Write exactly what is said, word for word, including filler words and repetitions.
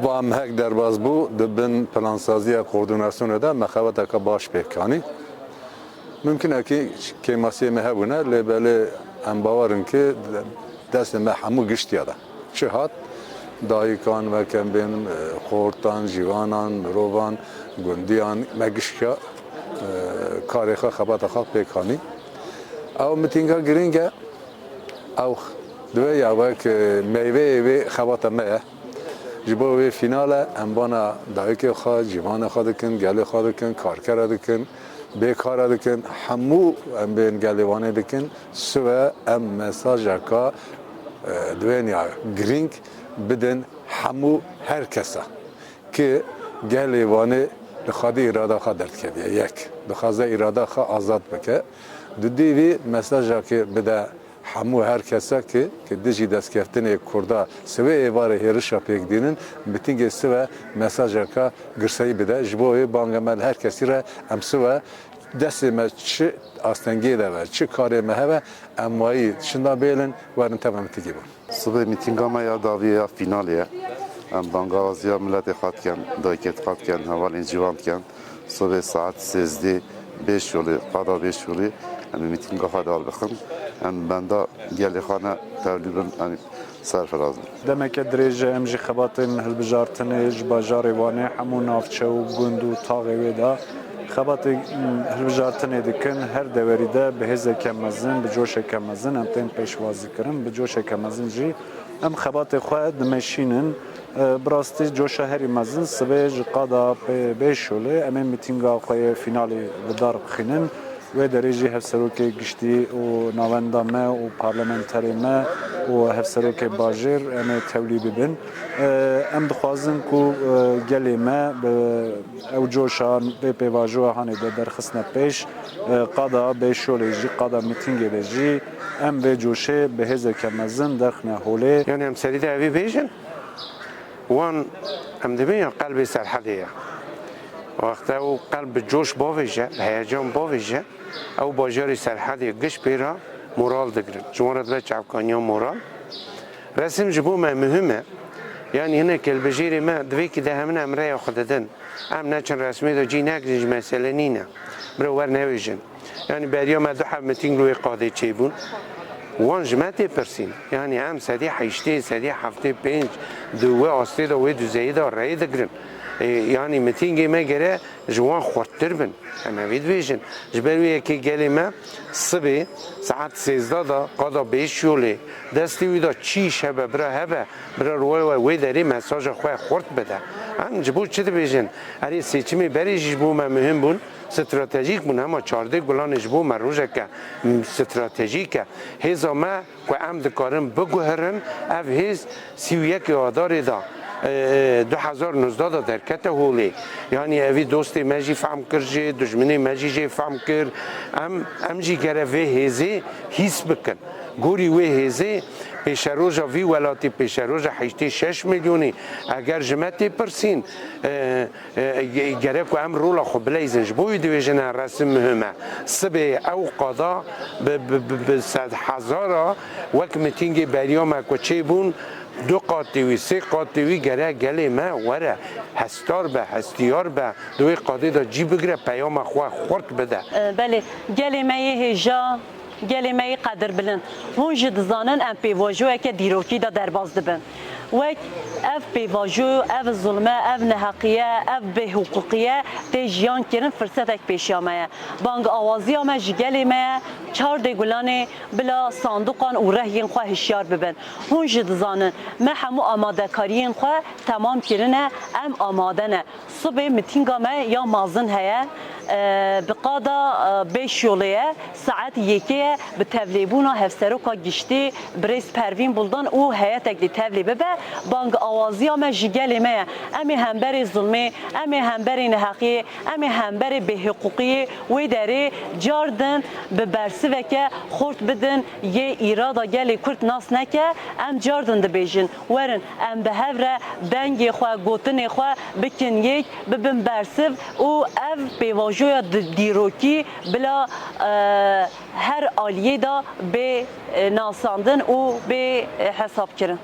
Ba em hek derbas bû, di bin plansaziya koordînasyonê de me xebateke baş pêk anî. Mimkun e kî kêmasiyê me hebûne, lê belê em bawer in ki destê me hemû giştiya de. Çi hat, dayikan, weke bên, e, xortan, ciwanan, mirovan, gundiyan, me giştiya, e, karê xwe, xebata xwe pêk anî. Ew mitînga girîng e, ew divê ya wek, e, meyveyê wê xebata me ye. Ji bo wê fînale em bana dayikê xwe, ciwanê xwe dikin, gelê xwe dikin, karkera dikin, bêkara dikin, hemû em bên gelê Wanê dikin. Siwe em mesajeka, e, diwêniya girîng bidin hemû her kesa ki gelê Wanê li xwedî îrada xwe derdiketiye. Yek, dixwaze îrada xwe azad bike. Dudî vî mesajekê bide hemû her kesa ki, ki dijî destkeftinê Kurda siwê êvarê hêrişa pêk dînin, mitîngê siwe mesajeka girseyî bide. Ji bo wê banga me li her kesî re em siwe destê me çi astengê de be, çi karê me hebe, em wayî şinda bêlin, werin teva mitîngê bûn. Sibê mîtînga me ya dawî ye ya fînalê ye. Em bangawaziya miletê xwe dikin, dayikê xwe dikin, hevalên ciwan dikin. Sibê saet sêzdeh Bêşolê, qada Bêşolê, em ê mîtînga xwe dal bixin. Em benda gelê xwe ne tevlî bin, em serfiraz bin. Demeke dirêj e em jî xebatên hilbijartinê ji bajarê Wanê, hemû navçe û gund û taxê wê de xebatê, mm, hilbijartinê dikin. Her dewerî de bi hêzeke mezin, bi coşeke mezin em tên pêşwazîkirin, bi coşeke mezin jî em xebatê xwe dimeşînin. E, bi rastî coşa herî mezin sibê ji qada pê Bêşolê em ê mîtînga xwe yê fînalê li dar bixînin. Wê derê jî hevserokê giştî û navenda me û parlamenterê me û hevserokê bajêr em ê tewlî bibin. E, em dixwazin ku, e, gelê me bi ew coşa vê pêvajoya hanê de derxistine pêş, e, qada Bêşolê jî, qada mîtîngê de jî em vê coşê bi hêzeke mezin derxine holê. Yanî em serî de evî bêjin, wan em dibin ya qelbê Serhedê ye. Wexta ew qelb bi coş bavêje, bi heyecan bavêje, ew bajarê Serhedê giş pê re moral digirin. Ji wan re dibe çavkaniya moral. Resim ji bo me muhim e. Yanî hinek hilbijêrê me di vê kî de hemin em rêya xwe didin. Em neçin resmê de cî negirin jî mesele nîne. Bira wer newêjin. Yanî beriya me du heb mitîng li wê qadê çêbûn. Wan ji me tê pirsîn. Yanî em sedî heştê, sedî heftê pênc di wê astê de, wê duzeyê de rê digirin. E, yanî mitîngê me gere ji wan xurttir bin. Em evî dibêjin. Ji ber wê yekê gelê me sibê saet sêzdeh de qada Bêşolê destê wî de çi îş hebe, bira hebe, bira rû wê, wê derê mesaja xwe xurt bide. Em ji bo çi dibêjin? Erê seçimê berê jî ji bo me muhim bûn, stratejîk bûn, hema çardeh Gulanê ji bo me rojeke stratejîk e. Hêza me ku em dikarin biguherin, ev hêz sî û yekê Adarê de, e, e, du hezar nûzdeh de derkete holê. Yanî evî dostê me jî fehm kir jê, dijminê me jî jê fehm kir. Em, em jî gere vê hêzê hîs bikin. Gorî wê hêzê pêşeroja vî welatî, pêşeroja heştê şeş milyonî, eger ji me tê pirsîn, e, e, ge-, gerek ku em rola xwe bileyzin. Ji bo wî dibêjin e resim muhim e. Sibê ew qada bi, bi, bi, bi sed hezara wek mitîngê beriya me ku çêbûn, du qatî wî, sê qatî wî gere gelê me were, hesdar be, hestiyar be, di wê qadê de cî bigire, peyama xwe xurt bide. E, belê, gelê me yê hêja, gelê me yê qedirbilind. Hûn jî dizanin em pêvajoyeke dîrokî de derbas dibin. Wek ev pêvajo, ev zulme, ev neheqiye, ev bêhiqûqiye tê jiyan kirin, firsetek pêşiya me ye. Bang awaziya me ji gelê me ye, çardê Gulanê bila sanduqan û rehiyên xwe hişyar bibin. Hûn jî dizanin, me hemû amadekariyên xwe temam kirine, em amade ne. Sibê mitînga me ya mazin heye, e, bi qada, e, Bêşolê ye, saet yekê ye, bi tevlêbûna Hevseroka Giştî, birêz Pervîn Buldan û heyetek lê tevlê bibe. Bang awaziya me ji gelê me ye. Em ê hemberê zulmê, em ê hemberê neheqiyê, em ê hemberê bêhiqûqiyê wê derê cardin bi bersiveke xurt bidin yê îrada gelê Kurd nas neke. Em cardin dibêjin, werin em bi hev re dengê xwe, gotinê xwe bikin yek, bibin bersiv û ev pêvajoya di-, dîrokî bila, e, her aliyê de bê, e, nasandin û bê, e, hesabkirin.